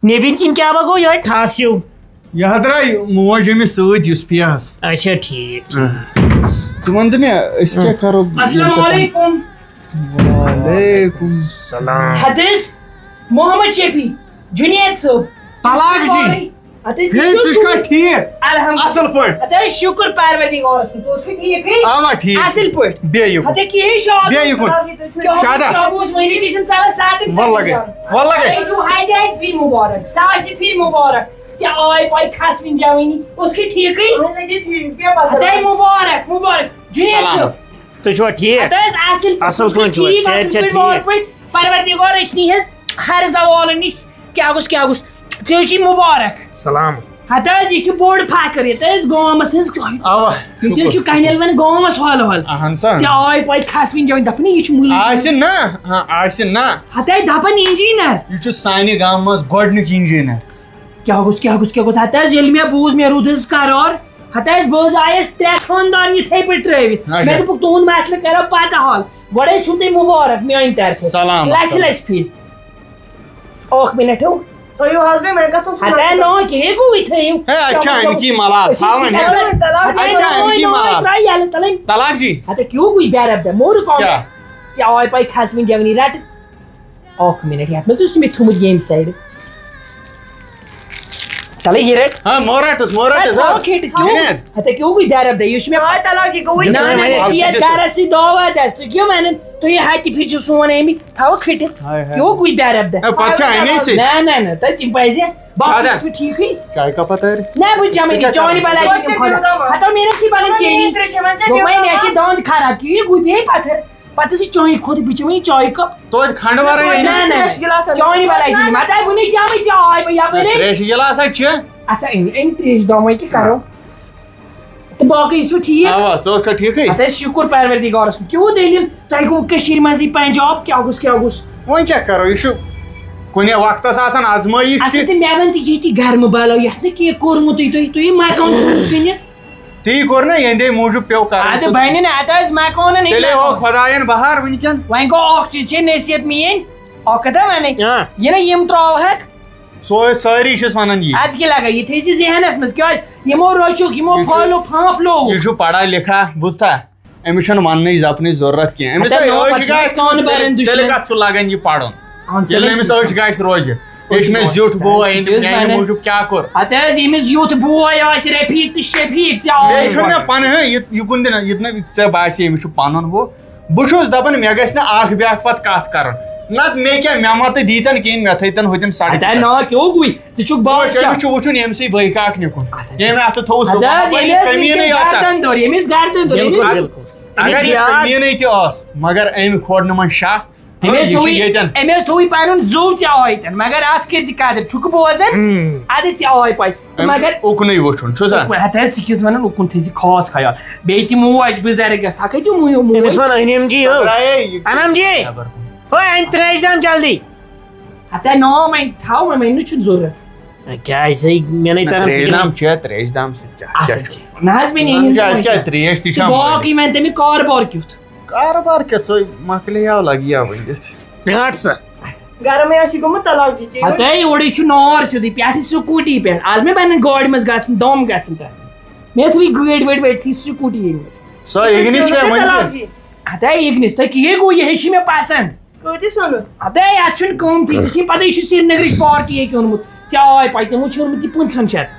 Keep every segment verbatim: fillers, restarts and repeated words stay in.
نیٚبِرۍ کِنۍ کیٛاہ بہ گوٚو یِہوٚے ٹھَس ہیوٗ؟ یہِ ہا درٛاے موج أمِس سۭتۍ یُس پیٚیَس۔ اچھا، ٹھیٖک۔ ژٕ وَن تہٕ مےٚ، أسۍ کیٛاہ کَرو؟ السلام علیکم۔ وعلیکم۔ سلام۔ حدیث محمد شفیع، جنید صٲب۔ طلاق جی۔ حدیث ہے، ژٕ چھُکھا ٹھیٖک؟ الحمدللہ۔ اَصٕل پٲٹھۍ۔ حدیث شُکُر پروردگارَس کُن، ژٕ اوسکھا ٹھیٖکھٕے؟ اَوا، ٹھیٖک۔ اَصٕل پٲٹھۍ۔ بیٚیہِ یُکُن۔ حدیث کِہیٖنۍ شاد۔ بیٚیہِ یُکُن۔ کیٛاہ شادہ۔ کیٛاہ اوس وۄنۍ تہِ چھِنہٕ ژَلان سَتھ۔ وَلہٕ گٔے، وَلہٕ گٔے۔ تۄہہِ چھُو ہَتہِ ہَتہِ پھِرِ مُبارک، ساسہِ پھِرِ مُبارک۔ ژےٚ آے پَے کھَسوٕنۍ جوٲنی۔ اوسکھا ٹھیٖکھٕے؟ اَہَن حظ، ٹھیٖک۔ بیٚیہِ پَتہٕ حدیث مُبارک، مُبارک۔ جُنید صٲب۔ سلامت۔ تُہۍ چھِوا ٹھیٖک؟ حدیث اَصٕل پٲٹھۍ۔ اَصٕل پٲٹھۍ چھِوا؟ ٹھیٖک، صحت اَصٕل چھا پٲٹھۍ، ٹھیٖک؟ وارٕ پٲٹھۍ۔ پروردگار رٔچھنی حظ ہر زوالہٕ نِش۔ کیٛاہ گوٚژھ، کیٛاہ گوٚژھ؟ ژےٚ حظ چھُے مُبارک۔ سلام۔ ہتہٕ حظ، یہِ چھُ بوٚڑ فخر، یتہٕ حظ گامس ہٕنٛز۔ اوا، ییٚتہِ حظ شُکر، چھُ کنٮ۪ل شُکر۔ وۄنۍ گامس حال حال۔ اہن سا۔ ژےٚ آے پاے کھس وٕنہِ جوان، دپان، یہِ چھُ مُلٲزِم۔ آسہِ نا، ہاں، آسہِ نا۔ ہتہٕ حظ دپان انجینر۔ یہِ چھُ سانہِ گامہٕ منٛز گۄڈٕنیُک انجینر۔ کیٛاہ گوٚژھ، کیٛاہ گوٚژھ، کیٛاہ گوٚژھ؟ ہتہٕ حظ ییٚلہِ مےٚ بوٗز، مےٚ روٗد حظ قرار۔ ہتہٕ حظ، بہٕ حظ آیس ترٛےٚ خاندان یِتھے پٲٹھۍ ترٲوِتھ۔ اچھا۔ مےٚ دوٚپُکھ، تُہُنٛد مسلہٕ کرو پتہٕ حل۔ گۄڈے چھُو تۄہہِ مُبارک میانہِ طرفہٕ۔ سلام، لچھِ سلام۔ لچھِ پھِرِ۔ اکھ منٹ ہو۔ تھٲیِو حظ بیٚیہِ وۄنۍ کتھ اوس ہتا نو کہِ ہے گوٚو تھٲیِو۔ ہے، اَتہِ چھا اَمہِ کی ملال؟ تھاو وۄنۍ۔ اَتہِ چھا اَمہِ کی ملال؟ ترٛاو یَلہٕ تَلَے۔ طلاق جی۔ ہتا کیوں کوئی بیرب دے مور کون؟ کیٛاہ؟ ژےٚ آے پاے کھس وٕنہِ جوانی رٹ۔ اکھ منٹ، یتھ منٛز چھُس مےٚ تھوٚمُت ییٚمہِ سایڈٕ۔ تَلَے یہِ رٹ۔ ہاں، مورٹس، مورٹس، تھاو ہاں۔ کھیٚٹِتھ کیوں؟ جنید۔ ہتا کیوں کوئی بیرب دے؟ یہِ چھُ مےٚ آے طلاق، یہِ گوٚوُے نہ، نہ، نہ، نہ، ژٕ یَتھ گرس سۭتۍ دعوا دَس، ژٕ کیوں وَنان؟ تُہۍ ہتہِ پھِرِ چھِو سون آمٕتۍ۔ تھاوو کھٔٹِتھ۔ ہاے ہاے۔ کیوں کوئی بیرب دہ؟ ہے، پتہٕ چھا اَمے سۭتۍ؟ نہ، نہ، نہ، تۄہہِ تِم پزِ۔ باقٕے اَدٕ۔ چھُ ٹھیٖکٕے۔ چاے کپا تٲرِ؟ نہ، بہٕ چمے ژٕ کیٛاہ ٹی، چانہِ کران؟ بلاے دِنۍ خۄدا۔ ہتو میرے چھی بنن چینی۔ ترٛےٚ چھِ وۄنۍ ژےٚ دوٚپمَے، مےٚ چھِ دنٛد خراب، کی گوٚو بیٚیہِ پتھر۔ پتہٕ ٲسۍ چانہِ کھۄتہٕ بہٕ چمے چاے کپ۔ توتہِ کھنٛڈ ورٲے أنِو۔ نہ، نہ، نہ۔ ترٛیش گِلاس اَنہٕ۔ چانہِ بلاے دِنۍ۔ مےٚ ژاے وُنی چمے ژےٚ آے بہٕ یپٲرۍ۔ ترٛیش گِلاس ہا چھِ۔ اسا أنۍ، أنۍ ترٛیش دامے کہِ کرو۔ تہٕ باقٕے ٲسوٕ ٹھیٖک؟ اوا، ژٕ اوسکھا ٹھیٖکٕے؟ ہتہٕ حظ شُکُر پروردگارس کُن۔ کیُتھ دٔلیٖل؟ تۄہہِ گوٚو کٔشیٖرِ منٛزٕے پنجاب، کیٛاہ گوٚژھ، کیٛاہ گوٚژھ؟ وۄنۍ کیٛاہ کرو، یہِ چھُ کُنہِ وقتس آسان آزمٲیِش اَصٕل تہِ۔ تہٕ مےٚ وَن تہٕ یہِ تہِ گرمہٕ بلاو، یَتھ نہٕ کینٛہہ کوٚرمُتٕے تُہۍ، تُہۍ یہِ مکان ژھٕنُن کٕنِتھ۔ تی کوٚر نا یِہنٛدے موٗجوٗب پیوٚو کرُن اَدٕ سُہ۔ بَنہِ نہٕ، اَدٕ حظ مکانن تیٚلے ہیٚیہِ ہو مکان۔ خۄدایَن بہار وٕنکٮ۪ن۔ وۄنۍ گوٚو اکھ چیٖز چھے نصیحت میٛٲنۍ، اکھ کتھا وَنَے، ہاں۔ یہِ نہ یِم ترٛاوہَکھ، سو أسۍ سٲری چھِس وَنان یی۔ اَدٕ کیٛاہ لگا، یہِ تھٲیزِ ذہنس منٛز، کیٛازِ یِمو رٔچھُکھ، یِمو یہِ چھُ، پھٲلیو پھانٛپھ لوگ۔ یہِ چھُ پَڑھا لِکھا، بوٗزتھا؟ أمِس چھَنہٕ وَننٕچ زَبنٕچ ضروٗرت کینٛہہ۔ أمِس ہَتہ ہے نو أچھ پَتہٕ گژھِ، کان بَرَن تیٚلہِ، تیٚلہِ دُشمَن۔ کَتھ چھُ لَگان یہِ پَڑُن؟ اَہَن سا، ییٚلہِ نہٕ أمِس أچھ گژھِ روزِ۔ یہِ چھُ مےٚ زیُٹھ بوے، أنٛدۍ تہِ میٛانہِ وَنان۔ موٗجوٗب کیٛاہ کوٚر؟ ہَتہٕ حظ، ییٚمِس یُتھ بوے آسہِ رفیٖق تہٕ شفیٖق، ژےٚ آوُے بیٚیہِ چھُنہٕ مےٚ پَنُن۔ پَنٕنۍ، ہہ، یہِ، یہِ کُن تہِ نہ، یہِ تہِ نہ، ژےٚ باسہِ أمِس چھُ پَنُن ہُہ۔ بہٕ چھُس دَپان، مےٚ گژھِ نہٕ اَکھ بیٛاکھ پَتہٕ کَتھ کَرُن۔ نَتہٕ مےٚ کیٛاہ، مےٚ مَتہٕ دیٖتَن کِہیٖنۍ، مےٚ تھٲیتَن ہُتٮ۪ن سَڑکہِ ہتا پٮ۪ٹھ۔ نا، کیوں گوٚوُے؟ ژٕ چھُکھ وٕچھ، بادشاہ۔ أمِس چھُ وٕچھُن ییٚمہِ سٕے بٲے کاکھ نِکُن۔ اَدٕ حظ۔ ییٚمۍ اَتھٕ تھوٚوُس ہتا حظ، کمینٕے ییٚمہِ ٲس یہِ ٲس۔ گردن دوٚر، ییٚمِس گردن دوٚر، بِلکُل، ییٚمِس بِلکُل۔ اگر أمِس یہِ یاد۔ کمینٕے تہِ ٲس، مگر أمۍ کھوڑ نہٕ وۄنۍ شاہ۔ أمۍ ہاں، حظ یہِ چھُ تھوٚوُے، ییٚتٮ۪ن۔ أمۍ حظ تھوٚوُے پَنُن زُو ژےٚ آے تَن، مگر اَتھ کٔرۍ زِ قدٕر، چھُکھ بوزان؟ اۭں۔ اَدٕ ژےٚ آے پَے۔ أمۍ مگر چھُ اُکنُے وٕچھُن، چھُ سا؟ ہتا حظ، ژٕ کیٛاہ چھُس وَنان، اُکُن تھٲیزِ خاص خیال۔ بیٚیہِ تہِ موج بُزرگس، سۄ کَتہِ موج؟ أمِس وَن أنِم جی، ہو۔ سۄ درٛایے یہِ أنم جی۔ نٮ۪بر کُن۔ ہو، أنۍ ترٛیش دام جلدی۔ ہتا نو، وۄنۍ تھاو، وۄنۍ، وۄنۍ نہٕ چھُنہٕ ضروٗرت۔ کیٛازِ؟ مےٚ نَے نہ، تران ترٛیش فِکرِ۔ دام چھےٚ، ترٛیش دام سۭتۍ کیٛاہ، نہ کیٛاہ حظ، چھُ؟ مےٚ نِیِن زَن چھُ اَسہِ کیٛاہ، ترٛیش تہِ چھا تہٕ باقٕے مٔلۍ؟ وۄنۍ تٔمِس کاربار کیُتھ؟ کاربار کیٛاہ، ژٕ مۄکلیو لَگیو ؤنِتھ۔ رَٹ سا۔ گرمٕے آسی گوٚمُت طلاق جی، چیٚیِو۔ ہتے، اورے چھُ نار سیوٚدُے پٮ۪ٹھٕ سکوٗٹی پٮ۪ٹھ۔ آز مےٚ بَنَن گاڑِ منٛز گژھُن، دَم گژھن تَتھ۔ مےٚ تھٲوٕے گٲڑۍ وٲڑۍ وٲڑۍ تھی سکوٗٹی أنۍ مٕژ۔ سۄ اِگنِش چھےٚ وٕنہِ تہِ؟ طلاق جی۔ ہتے، اِگنِش، تۄہہِ کیٛاہ گوٚو؟ یہِ ہے چھِ مےٚ پَسنٛد۔ کۭتِس اوٚنُتھ؟ ہتے، یَتھ چھُنہٕ کٲمتھٕے، ژےٚ چھے پَتہ، یہِ چھُ سرینگرٕچ پارٹی ییٚکیٛاہ اوٚنمُت۔ ژےٚ آے پَے، تِمو چھُ اوٚنمُت یہِ پٕنٛژٕہَن شیٚتھ۔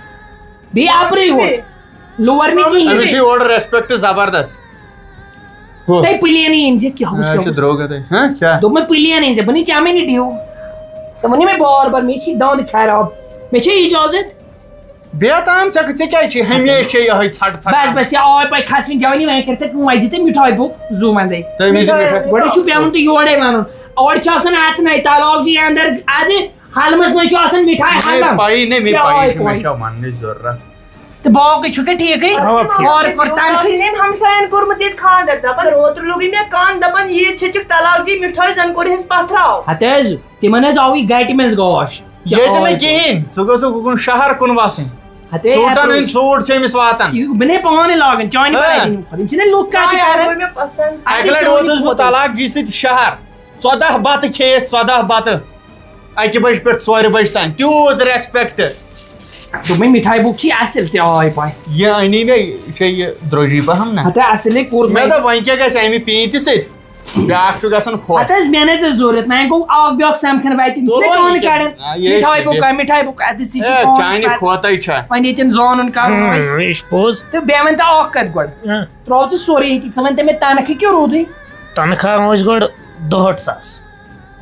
بیٚیہِ اَپرٕے ہوت۔ لوور نہٕ کِہیٖنۍ۔ أمِس چھُ یورٕ respect زبردست۔ ہُہ۔ تۄہہِ plain یی أمِس، یہِ کیٛاہ گوٚژھ، یہِ کیٛاہ چھُ گوٚژھ؟ درٛوگ اَتہِ۔ ہہ، کیٛاہ؟ دوٚپمَے plain أنۍ زِ، بہٕ نہٕ چَمے نہٕ ڈِو۔ ژےٚ ووٚنُے مےٚ بار بار، مےٚ چھِ دَنٛد خراب۔ مےٚ چھا اِجازت؟ بیٚیہِ تام ژےٚ، ژےٚ کیٛازِ چھِ ہمیشہِ چھے یِہوٚے ژھَٹہٕ ژھَٹہٕ بَس، آسان؟ بَس، ژےٚ آے پَے کھَس وٕنہِ جوانی، وۄنۍ کٔرۍ تَو کٲم، وۄنۍ دِ تہٕ مِٹھٲے بوٚک زُو وَندَے۔ تَمہِ وِزِ مِٹھٲے۔ گۄڈٕ چھُ پٮ۪وان تہٕ یورَے وَنُن۔ اورٕ چھِ آسان اَژنَے، طلاق جی اَندَر اَدٕ حلمَس منٛز چھُ آسان مِٹھاے مےٚ حلم۔ پَیی نہٕ، مےٚ ژےٚ پَیی آے چھِ، مےٚ پَے۔ چھا وَننٕچ ضروٗرت۔ تہٕ باقٕے چھُ کیٛاہ ٹھیٖکٕے؟ اَوا، ٹھیٖک۔ ہورٕ کوٚر تَنہٕ کھٔتۍ۔ أمۍ ہمساین کوٚرمُت ییٚتہِ خانٛدر، دَپان، اوترٕ لوٚگُے مےٚ کَن، دَپان، ییٖتۍ چھِکھ طلاق جی مِٹھٲے زَن کوٚرہَس پَتھراو۔ ہَتہٕ حظ، تِمن حظ آوٕے گَٹہِ منٛز گاش۔ ییٚتہِ نہٕ کِہیٖنۍ، ژٕ گوٚژھُکھ اُکُن شہر کُن وَسٕنۍ۔ ہَتَے سوٗٹَن اَپٲرۍ۔ ہٕنٛدۍ سوٗٹ چھِ أمِس واتان۔ یہِ بہٕ نے پانہٕ لاگان، چانہِ ہاں۔ بَلایہِ دِنہٕ خۄدا۔ یِم چھِنہ لُکھ کَتھٕ آے، آے، کران۔ گوٚو مےٚ پَسنٛد۔ اَتہِ اَکہِ لَٹہِ چھُ ووتُس بہٕ پوٚتُے۔ طلاق جی سۭتۍ شہر۔ ژۄداہ بَتہٕ کھیٚیَس، ژۄداہ بَتہٕ۔ اَکہِ بجہِ پٮ۪ٹھ ژورِ بجہِ تام تیوٗت respect۔ دوٚپمَے، مِٹھایہِ بُک چھِ اَصٕل، ژےٚ آے پَے۔ یہِ اَنے مےٚ، یہِ چھےٚ یہِ درٛوٚجی پَہَم نہ۔ ہَتہٕ اَصٕلے کوٚر مےٚ وۄنۍ۔ دوٚپ، وۄنۍ کیٛاہ گژھِ اَمہِ پیٖنتہِ سۭتۍ؟ بیٛاکھ چھُ گژھان کھۄر۔ ہَتہٕ حظ، مےٚ نہ حظ ٲس ضوٚرَتھ، وۄنۍ گوٚو اَکھ بیٛاکھ سَمکھَن وَتہِ، تِم چھِنہ تُلو کانہٕ یہِ کیٛاہ؟ کَڑان۔ آ، یہِ ہے مِٹھایہِ چھُ بُک بیٚیہِ۔ کَر، مِٹھایہِ بُک کَر، اَدٕ ژٕ چھِ اے، پانَس چانہِ پَتہٕ۔ کھۄتَے چھا؟ وۄنۍ ییٚتٮ۪ن زانُن کَرُن اۭں، آسہِ۔ یہِ چھُ پوٚز۔ تہٕ بیٚیہِ وَن تہٕ اَکھ کَتھ گۄڈٕ۔ اۭں۔ ترٛاو ژٕ سورُے ییٚتی، ژٕ وَن تہٕ مےٚ تَنخواہ کیُتھ روٗدُے؟ تَنخواہ اوس گۄڈٕ دُہٲٹھ ساس۔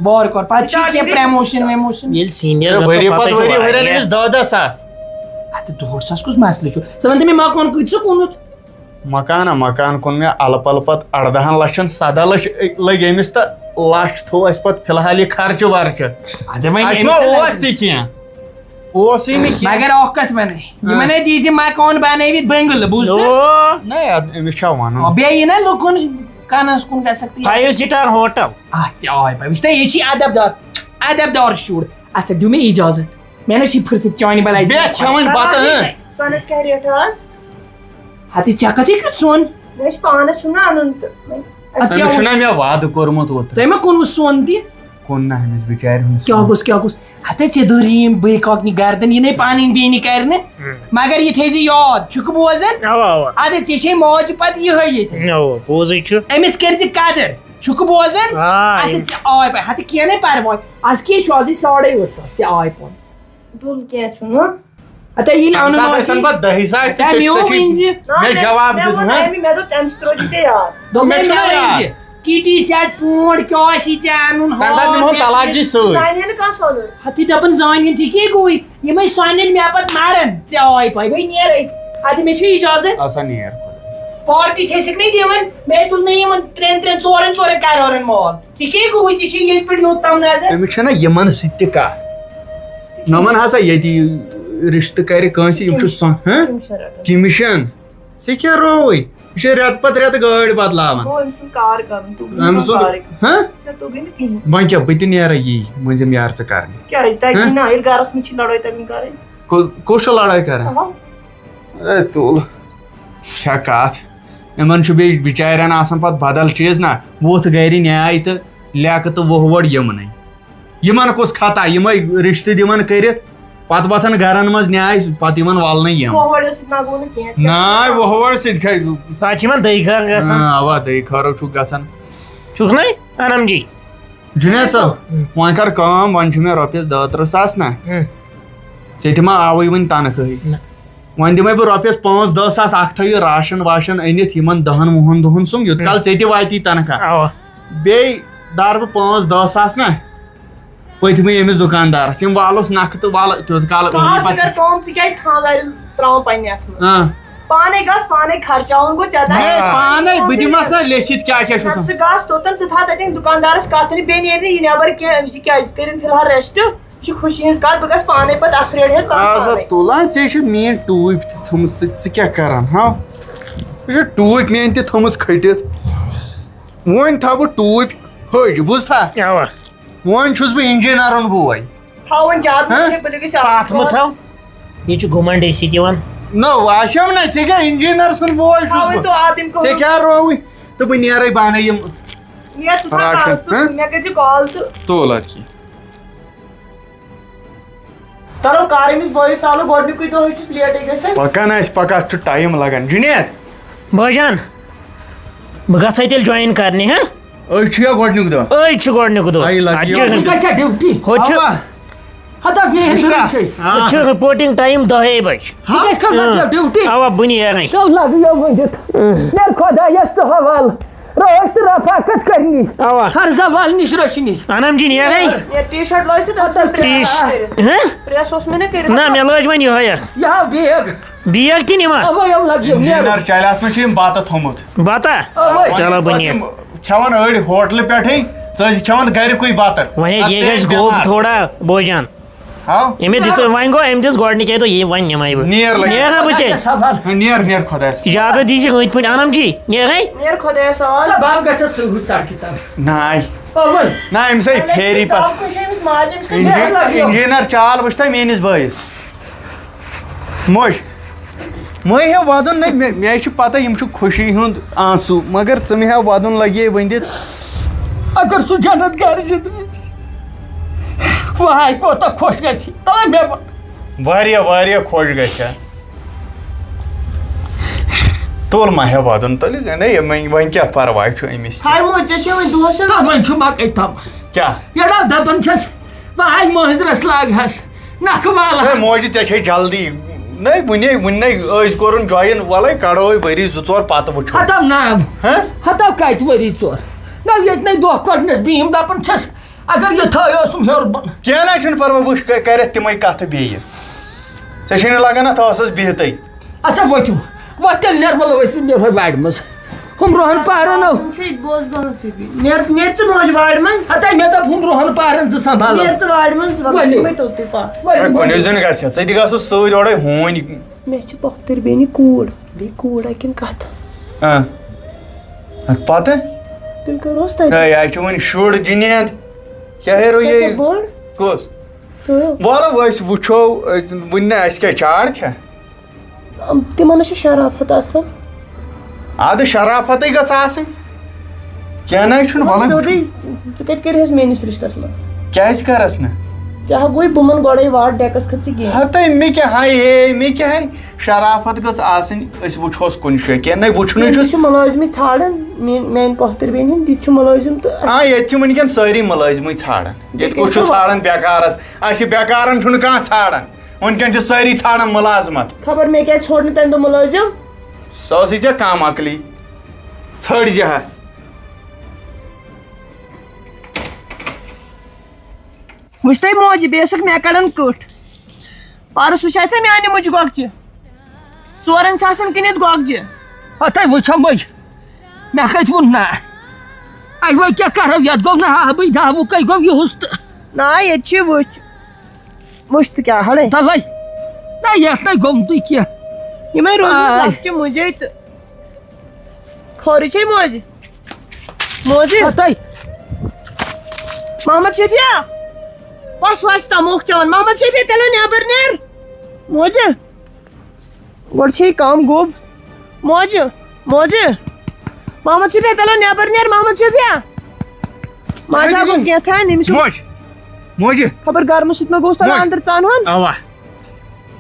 وارٕ کارٕ۔ پَتہٕ چھُ کینٛہہ پرٛموشَن ویموشَن۔ ییٚلہِ سیٖنیَر ہے، گژھو، ؤری پَتہٕ پَتہٕ چھُ ؤری ہُرٮ۪ن واریاہ۔ أمِس دَہ دَہ ساس۔ اَدٕ دُہٲٹھ ساس کُس مسلہٕ چھُ؟ ژٕ وَن تہٕ مےٚ، مکان کۭتِس چھُ کُنُتھ؟ مکان ہا، مکان کُن مےٚ اَلہٕ پَلہٕ پَتہٕ اَردَہَن لَچھَن، سَداہ لَچھ لٔگۍ أمِس تہٕ لَچھ تھوٚو اَسہِ پَتہٕ فِلحال یہِ خرچہٕ ورچہٕ۔ اَدٕ وۄنۍ اَسہِ أمِس ما تہِ اوس لَگہِ۔ تہِ کینٛہہ؟ اوس یی نہٕ کینٛہہ۔ مگر اَکھ کَتھ وَنَے، ہاں۔ یِمَن ہے دیٖزِ مکان بَنٲوِتھ بٔنٛگلہٕ، بوٗزتھٕ؟ او۔ نہ، اَدٕ أمِس چھا وَنُن؟ آ، بیٚیہِ یی نہ لُکَن کَنَس کُن گژھکھ تہٕ یہِ five star hotel۔ اَتھ تہِ آے پَے۔ وٕچھ تہٕ ییٚتہِ چھِ ادب دار، ادب دار شُر۔ اَسا دِیِو مےٚ اِجازت۔ مےٚ نہ چھِ فرصت چانہِ بَلاے۔ بیٚہہ کھٮ۪وان بَتہٕ، اۭں۔ سۄنَس کیٛاہ ریٹ آز؟ ہَتہٕ ژےٚ کَتھ ہیٚکہِ سۄن؟ مےٚ چھِ پانَس چھُنہٕ اَنُن تہٕ وۄنۍ۔ اَدٕ ژےٚ أمِس چھُنہ اوس، مےٚ وعدٕ کوٚرمُت اوترٕ۔ تۄہہِ ما کوٚنوُ سۄن تہِ؟ کوٚن نہ أمِس بِچارِ ہُنٛد کیٛاہ سۄن۔ گوٚژھ، کیٛاہ گوٚژھ؟ ہَتَے ژےٚ دٔرۍ یِم بٔے کاکنہِ گردن، یہِ نَے پَنٕنۍ بیٚنہِ کَرِ نہٕ۔ ہُم۔ مگر یہِ تھٲیزِ یاد، چھُکھ بوزان؟ اَوا، اَوا۔ اَدٕ ژےٚ چھے ماجہِ پَتہٕ یِہوٚے ییٚتہِ۔ اَوا، پوٚزُے چھُ۔ أمِس کٔرزِ قدر۔ چھُکھ بوزان؟ آ، اَسہِ یِم ژےٚ آے پَے۔ ہَتہٕ کینٛہہ نَے پَرواے۔ اَز کیٛاہ چھُ؟ اَزٕے ساڑَے ٲٹھ ساس، ژےٚ آے پَے۔ دُل کینٛہہ چھُنہٕ۔ ہَتہ ییٚلہِ تَمہِ اَنُن ساتہٕ آسہِ۔ ٲسَن پَتہٕ دَہہِ ساسہِ تہِ، نہ، ژےٚ مےٚ چھُ، ژےٚ ووٚن چھُے، وٕنۍ زِ۔ نہ، مےٚ مےٚ، جواب مےٚ دیُت، ووٚن ہہ؟ أمی، مےٚ دوٚپ، تَمہِ سۭتۍ روزِ ژےٚ یاد۔ دوٚپمَے، مےٚ چھُنہ مےٚ ووٚن یاد۔ زِ کِٹی سیٹ پونٛڈ کیٛاہ آسی ژےٚ اَنُن، تَمہِ ساتہٕ ہاو نِمو مےٚ طلاق کُس۔ جی سۭتۍ۔ زَنہِ نہٕ کانٛہہ سۄنُر۔ ہَتٕے دَپان زَنہِ ہُنٛد چھِ کیٛاہ گوٚوٕے؟ یِمَے سۄنٕلۍ مےٚ پَتہٕ مَرَن، ژےٚ آے پَے، وۄنۍ نیرَے۔ اَدٕ مےٚ چھُ اِجازت۔ آسا نیر خۄدایَس۔ پارٹی چھِ أسِکھ نَے دِوان، مےٚ تُل نہٕ یِمَن ترٛٮ۪ن، ترٛٮ۪ن، ژورَن، ژورَن کَرورَن مال۔ ژےٚ کیٛاہ گوٚوُے؟ ژےٚ چھے ییٚتہِ پٮ۪ٹھ یوٚت تام نظر۔ أمِس چھَنہ یِمَن سۭتۍ تہِ کَتھ؟ نۄمَن ہسا ییٚتی رِشتہٕ کَرِ کٲنٛسہِ، یِم چھِ سۄ-، ہہ؟ کٔمِشن رَٹان۔ کٔمِشن؟ ژےٚ کیٛاہ رووُے؟ یہِ چھِ رٮ۪تہٕ پَتہٕ رٮ۪تہٕ گٲڑۍ بدلاوان۔ گوٚو أمۍ سُنٛد کار کَرُن، توٚگُے نہٕ أمۍ سُنٛد، کانٛہہ کارٕے۔ ہہ؟ ژےٚ توٚگُے نہٕ کِہیٖنۍ۔ وۄنۍ کیٛاہ، بہٕ تہِ نیرٕ یی مٔنٛزِم یارٕ ژٕ کَرنہِ۔ کیٛازِ؟ تَتہِ ہہ؟ نہ، ییٚلہِ گَرَس منٛز چھِ لڑٲے تَمہِ کَرٕنۍ۔ کُ-، کُس چھُ لڑٲے کَران؟ اَہَو۔ اے، تُل۔ چھا کَتھ؟ یِمَن چھُ بیٚیہِ بِچارٮ۪ن آسان پَتہٕ بدل چیٖز نہ، ووٚتھ گَرِ نیٛاے تہٕ لیٚکہٕ تہٕ وُہ ووٚڑ یِمنٕے۔ یِمَن کُس خطا؟ یِمَے رِشتہٕ دِوان کٔرِتھ، پَتہٕ وۄتھان گَرَن منٛز نیٛاے، پَتہٕ یِوان وَلنہٕ یِم۔ وُہ ووٚڑیو سۭتۍ نہ گوٚو نہٕ کینٛہہ۔ نہ، وُہ ووٚڑ سۭتۍ کھے۔ سُہ حظ چھِ یِمَن دٔے خٲر گژھان۔ آ، اَوا، دٔے خٲرو چھُکھ گژھان۔ چھُکھ نَے؟ اَنَم جی۔ جُنید صٲب، ہُم۔ وۄنۍ کَر کٲم، وۄنۍ چھِ مےٚ رۄپیَس دَہ تٕرٛہ ساس نہ۔ ہُم۔ ژےٚ تہِ ما آوٕے وٕنہِ تنخواہٕے؟ نہ۔ وۄنۍ دِمَے بہٕ رۄپیَس پانٛژھ دَہ ساس، اَکھ تھٲیِو راشن واشن أنِتھ یِمَن دَہَن وُہَن دۄہَن سُنٛمب، یوٗت کال ہُم۔ ژےٚ تہِ واتی تنخواہ۔ اَوا۔ بیٚیہِ دارٕ بہٕ پانٛژھ دَہ ساس نہ پٔتمہِ ییٚمِس دُکاندارَس، یِم والوس نَکھٕ تہٕ وَلہٕ تیوٗت کال ژٕ أنی آس ژٕ پَتہٕ کَر ژٕ۔ کٲم، ژٕ کیٛازِ چھِ خانٛدارِ ترٛاوان پنٛنہِ اَتھٕ منٛز؟ آ۔ پانَے گژھ، پانَے خرچاوُن گوٚو ژےٚ تام۔ ہے، پانَے، بہٕ دِمَس نہ لیکھِتھ کیٛاہ کیٛاہ چھُ آسان۔ ژٕ گژھ توٚتَن، ژٕ تھاو تَتٮ۪ن دُکاندارَس کَتھ، تہٕ بیٚیہِ نیرِ نہٕ یہِ نٮ۪بَر کینٛہہ، یہِ کیٛازِ کٔرِن فِلحال rest۔ یہِ چھِ خوشی ہِنٛز کَتھ، بہٕ گژھٕ پانَے پَتہٕ اَتھ ریڈِ ہٮ۪تھ پَنُن آ، سا پانَے۔ تُل، آ، ژےٚ چھِ میٛٲنۍ ٹوٗپۍ تہِ تھٲمٕژ، ژٕ، ژٕ کیٛاہ کَران، ہا؟ ژےٚ چھِ ٹوٗپۍ میٛٲنۍ تہِ تھٲمٕژ کھٔٹِتھ۔ وۄنۍ تھاوٕ بہٕ ٹوٗپۍ ۂج، بوٗزتھا؟ اَوا۔ وۄنۍ چھُس بہٕ اِنجیٖنَرُن بوے۔ تھاوُن زیادٕ ہہ؟ مہ چھِ، بہٕ لٔگِس پَتھ مہٕ تھاو۔ یہِ چھُ گُمنڈ أسی تہِ یِوان۔ نہ، واسیو نہ، ژےٚ کیٛاہ اِنجیٖنَر سُنٛد بوے چھُس تھاوُن بہٕ۔ تو آ، تٔمۍ کوٚر۔ ژےٚ کیٛاہ رووُے؟ تہٕ بہٕ نیرَے بانَے یِم نیر ژٕ تھاو راشن، کال، ژٕ، ہہ؟ مےٚ کٔرۍ زِ کال تہٕ۔ تُل اَدٕ کیٛاہ۔ تَرو کار أمِس بٲیِس سالہٕ، گۄڈٕنیُکُے دۄہ چھُس لیٹٕے گژھان۔ پَکان آسہِ، پَکان چھُ ٹایم لَگان۔ جُنید۔ بٲے جان، بہٕ گژھٕ تیٚلہِ join کَرنہِ، ہہ؟ أزۍ چھُ یا گۄڈٕنیُک دۄہ؟ أزۍ چھُ گۄڈٕنیُک دۄہ۔ آیہِ لَگہِ اَتھ یہِ۔ چھُ، ژٕ کَتہِ چھَکھ ڈیوٹی؟ ہُتہِ چھُ۔ اَوا۔ ہتا بیٚیہِ ہُتہِ چھُ۔ چھُ۔ آ۔ ہُتہِ چھُ reporting time دَہے بَجہِ۔ ژٕ کیٛازِ کَرٕ نہ اۭں۔ Duty؟ اَوا، بہٕ نیرَے۔ ژٕ لَگہٕ یوٚمُے دیُت۔ مےٚ خۄدایَس تہٕ حوالہٕ۔ رٲچھ تہٕ رفاقت کرنی۔ اوا۔ ہر زوال نِش رچھنی۔ انم جی نیرے۔ یہِ ٹی شرٹ لٲج تہٕ تَتھ ٹی ش-، پرٛیس۔ ہہ؟ پرٛیس اوس مےٚ نہٕ کٔرِتھ۔ نہ، مےٚ لٲج وۄنۍ یِہوٚے اکھ۔ یہِ ہا بیگ۔ بیگ تہِ نِوان؟ اَوَے یِم لَگہِ یِم نیرُن۔ انجینئر چلہِ اَتھ منٛز چھُ أمۍ بَتہٕ تھوٚمُت۔ بَتہ؟ اَوَے۔ چلو، بہٕ پَتہٕ نِمہٕ۔ یِم کھٮ۪وان أڑۍ ہوٹلہٕ پٮ۪ٹھٕے، ژٕ ٲسۍ کھٮ۪وان گرِکُے بَتہٕ۔ وۄنۍ ہے اَتھ یہِ گژھِ گوٚب دٮ۪ماغ۔ تھوڑا بوجان۔ ہاو؟ أمۍ دِژ، وۄنۍ گوٚو، أمۍ دِژ گۄڈٕنِکے دۄہ یی، وۄنۍ نِمَے بہٕ۔ نیر لگہِ۔ نیرا بہٕ تیٚلہِ۔ ہاں، نیر، نیر خۄدایَس۔ اجازت دی ژٕ أتھۍ پٲٹھۍ، انم جی، نیرے۔ نیر خۄدایَس حوالہٕ۔ تہٕ بہٕ گژھٕ سۭتۍ سڑکہِ تل۔ ناے۔ اَوَے۔ نہ، أمِس ہے پھیری پتہٕ۔ تاپھ کُن چھُ أمِس ماجہِ، أمِس کُن انجی-، چھُ الگ یہِ۔ انجینئر چال وٕچھ تہٕ میٲنِس بٲیِس۔ موج۔ مے ہے وَدُن نہ، مےٚ، مےٚ چھِ پتہ یِم چھِ خوشی ہُنٛد آنسوٗ، مگر ژٕ مےٚ ہے وَدُن لگے ؤنِتھ۔ اگر سُہ جنت گرٕ چھُ تہٕ واے، کوتاہ خۄش گژھِ تام مےٚ وَن۔ واریاہ، واریاہ خۄش گژھِ ہا۔ تُل مہ ہےٚ وَدُن، تُلہِ گٔے نہ یہِ، وۄنۍ، وۄنۍ کیٛاہ پَرواے چھُ أمِس تہِ؟ ہاے موج، ژےٚ چھے وۄنۍ دۄہَس یُن۔ تَتھ وۄنۍ چھُ مَکٕے تَمہٕ۔ کیٛاہ؟ یَڑا دَپان چھَس، واے مٲنٛزِ رَس لاگہَس نَکھٕ والہٕ۔ ہے موجہِ، ژےٚ چھے جلدی۔ نَے وُنے، وُنے أسۍ کوٚرُن join، وَلَے کَڑو ؤری زٕ ژور پَتہٕ وٕچھو۔ ہَتَو ناب۔ ہہ؟ ہَتَو کَتہِ ؤری ژور؟ نہ ییٚتہِ نَے دۄہ کَڑنَس بِہِم دَپان چھَس، اگر یہِ تھٲیوسُم ہیوٚر بۄن۔ کینٛہہ نہ چھُنہٕ پَرواے، وٕچھ، کَ-، کَرٮ۪تھ تِمَے کَتھٕ بیٚیہِ۔ ژےٚ چھے نہٕ لَگان اَتھ ٲسَس بِہتٕے۔ اچھا، ؤتھِو، وۄتھ تیٚلہِ نیر، وَلہٕ أسۍ نیرہو وارِ منٛز۔ ہُم رُہَن پارَن نو۔ یِم چھِ ییٚتہِ بوزان سۭتی۔ نیر، نیر ژٕ موج وارِ منٛز۔ ہَتَے مےٚ دوٚپ، ہُم رُہَن پارَن زٕ سنٛبھالو۔ نیر ژٕ وارِ منٛز، وَلہٕ ؤلِو۔ تِمَے توٚتُے پَتھ۔ ؤلِو۔ ہے، کُنُے زوٚن گژھِ، ژٕ تہِ گژھ سۭتۍ اورَے ہوٗنۍ۔ مےٚ چھِ پۄپھتٕر بیٚنہِ کوٗر، بیٚیہِ کوٗر اَکہِ کِنۍ کَتھ۔ آ۔ اَدٕ پَتہٕ؟ تیٚلہِ کَرو أسۍ تَتہِ۔ ہے، یہِ چھُ وۄنۍ شُر جِنید۔ کیٛاہ ہیرو سۄ یہِ؟ چھےٚ بٔڑ؟ کُس؟ سُہ۔ وَلہٕ أسۍ وٕچھو، أسۍ وٕنہِ نہٕ اَسہِ کیٛاہ چاڑ چھےٚ۔ أم، تِمَن حظ چھِ شرافت آسان۔ اَدٕ شرافتٕے گٔژھ آسٕنۍ۔ کینٛہہ نہ حظ چھُنہٕ، وَلہٕ وَلہٕ۔ سیوٚدُے، ژٕ کَتہِ کَرِہَس میٛٲنِس رِشتَس منٛز؟ کیٛازِ کَرَس نہٕ؟ ژےٚ ہا گوٚوُے بہٕ مَن گۄڈَے وار ڈٮ۪کَس کھٔژ ژٕ گیٚنۍ۔ ہَتَے مےٚ کیٛاہ ہاے ہے، مےٚ کیٛاہ ہاے؟ شرافت گٔژھ آسٕنۍ، أسۍ وٕچھوس کُنہِ جایہِ۔ کینٛہہ نَے وٕچھُنٕے ییٚتہِ چھُس۔ چھُ مُلٲزمٕے ژھانڈان، میٛٲنۍ، میٛانہِ پۄپھتٕر بیٚنہِ ہُنٛد، یہِ تہِ چھُ مُلٲزِم تہٕ آ، ییٚتہِ چھِ وٕنکٮ۪ن سٲری مُلٲزمٕے ژھانڈان۔ ییٚتہِ ییٚتہِ کُس چھُ چھُ ژھانڈان بیکارَس؟ اَسہِ بیکارَن چھُنہٕ کانٛہہ ژھانڈان۔ وٕنکٮ۪ن چھِ سٲری ژھانڈان مُلازمت۔ خبر مےٚ کیٛازِ ژھوٚڑ نہٕ تَمہِ دۄہ مُلٲزِم؟ سۄ ٲسٕے ژےٚ کَم عقلی۔ ژھٲڑۍ زِ ہا۔ وٕچھ تَے موجہِ، بیٚیہِ ٲسٕکھ مےٚ کَڑان کٔٹھ۔ پَرُس وٕچھے ژےٚ میٛانہِ مُجہِ گۄگجہِ؟ ژورَن ساسَن کٕنِتھ گۄگجہِ۔ ہَتَے وٕچھَم بہٕ۔ مےٚ کَتہِ ووٚن نہ؟ اَے وۄنۍ کیٛاہ کَرو؟ یَتھ گوٚو نہ آبٕے، داوُکَے گوٚو یِہُس تہٕ۔ نہ، ییٚتہِ چھِ وٕچھ۔ وٕچھ تہٕ کیٛاہ ہَڑے۔ تَلَے۔ نہ، یَتھ نَے گوٚمتُے کینٛہہ۔ یِمَے روٗزمٕتۍ آے۔ لۄکچہِ مُجے تہٕ۔ خٲرٕے چھے موجہِ؟ موجہِ؟ ہَتَے۔ محمد شفیع۔ وَس، وَس، تَموکھ چٮ۪وان۔ محمد شفیع، تیٚلہِ نٮ۪بر نیر۔ موجہِ۔ گۄڈٕ چھے کم گوٚب۔ موجہِ، موجہِ۔ محمد شفیع، تیٚلہِ نٮ۪بر نیر، محمد شفیع۔ ماجہِ ہا گوٚو کینٛہہ تام، أمِس چھُ موج، موجہِ۔ خبر گرمہٕ سۭتۍ ما گوٚوس تَلہٕ موج۔ اندر ژانہٕ ہن۔ اوا۔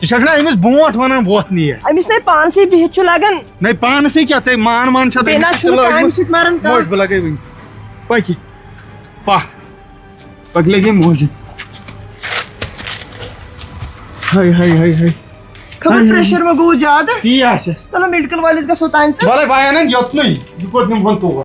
ژٕ چھکھ نا أمِس برونٛٹھ ونان وۄتھ نیر؟ أمِس نے پانسٕے بِہِتھ چھُ لگان۔ نہ پانسٕے کیٛاہ، ژےٚ مان مان چھا بیٚیہِ نہ أمِس چھُنہٕ لٲجمٕژ؟ کامہِ سۭتۍ مران کانٛہہ۔ موج، بہٕ لگے وٕنہِ۔ پکہِ۔ پکھ۔ پتہٕ لگے موجہِ۔ ہاے، ہاے، ہاے، ہاے۔ خبر ہاے، ہاے۔ پریشر ما گوٚو زیادٕ؟ تی آسٮ۪س۔ چلو میڈیکل وٲلِس گژھو تانۍ ژٕ۔ وَلَے بہٕ اَنَن یوٚتنُے۔ یہِ کوٚت نِمہٕ ہون تور؟